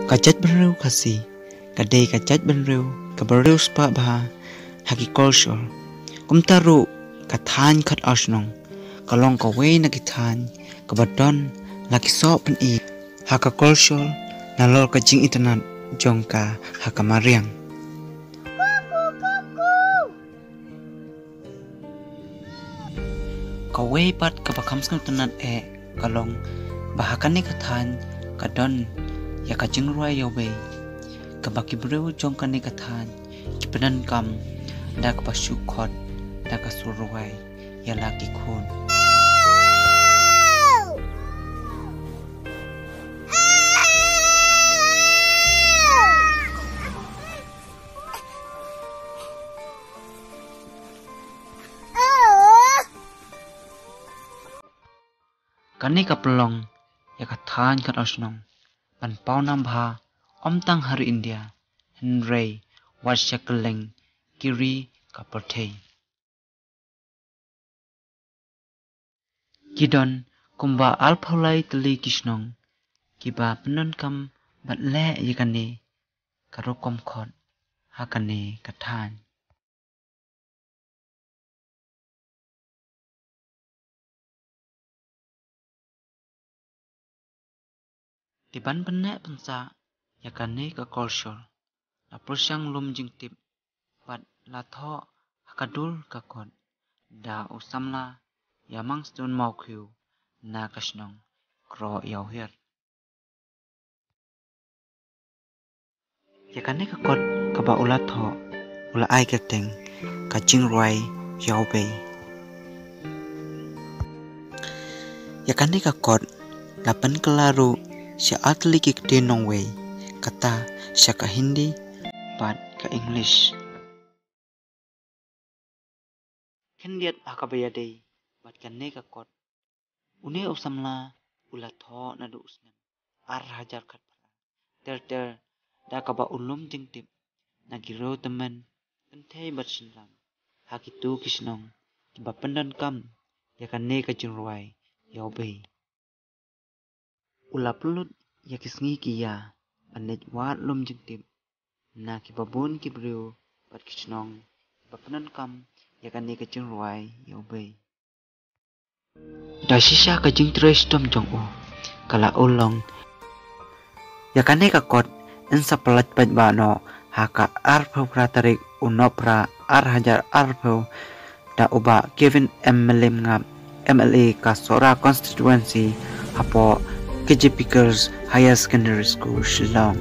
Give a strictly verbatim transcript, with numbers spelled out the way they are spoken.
Ka jaitbynriew Khasi ka dei ka jaitbynriew kaba riewspah bha ha ki kolshor. Kumta ruh ka thaiñ Khatarshnong ka long kawei na ki thaiñ kaba don la ki soh pyni ha ka kolshor nalor ka jingitynnad jong ka ha ka mariang. Kawei pat kaba kham sngewtynnad eh ka long ba ha kane ka thaiñ ka don ïa ka jingrwai ïawbei kaba ki briew jong kane ka thaiñ ki pyndonkam da kaba shu khot da ka sur rwai ïa la ki khun. Kane ka pynlong ïa ka thaiñ Khatarshnong ban paw nam bha ym tang ha ri India hynrei wat sha kylleng ki ri ka pyrthei. Ki don kumba arphew lai tylli ki shnong kiba pyndonkam bad leh ïa kane ka rukom khot ha kane ka thaiñ. Te ban pynneh pynsah ïa kane ka kolshor la pyrshang lum jingtip bad la thoh ha ka dur ka kot da u samla ïa Mangstun Mawkhiew na ka shnong Kroh Ïawhiar. Ïa kane ka kot kaba u la thoh u la ai kyrteng ka jingrwai ïawbei. Ïa kane ka kot la pynkylla ruh sha artylli ki ktien nongwei kata sha ka Hindi bad ka English. Khyndiat ha kaba ïadei bad kane ka kot une u samla u la thoh naduh u snem ar hajar khatphra ter ter da kaba u lum jingtip na ki riew tymmen kynthei bad shynrang ha kitu ki shnong kiba pyndonkam ïa kane ka jingrwai ïawbei. U la pynlut ïa ki sngi ki ïa ban leit wad lum jingtip na kiba bun ki briew bad ki shnong kiba pyndonkam ïa kane ka jingrwai ïawbei. Da shisha ka jingtrei shitom jong u ka la u long ïa kane ka kot yn sa pyllait paidbah noh ha ka arphew phra tarik u Nohprah ar hajar arphew da u Bah Kevin M Mylliemngap, M L A ka Sohra Constituency, hapoh K J P Girls Higher Secondary School, Shillong.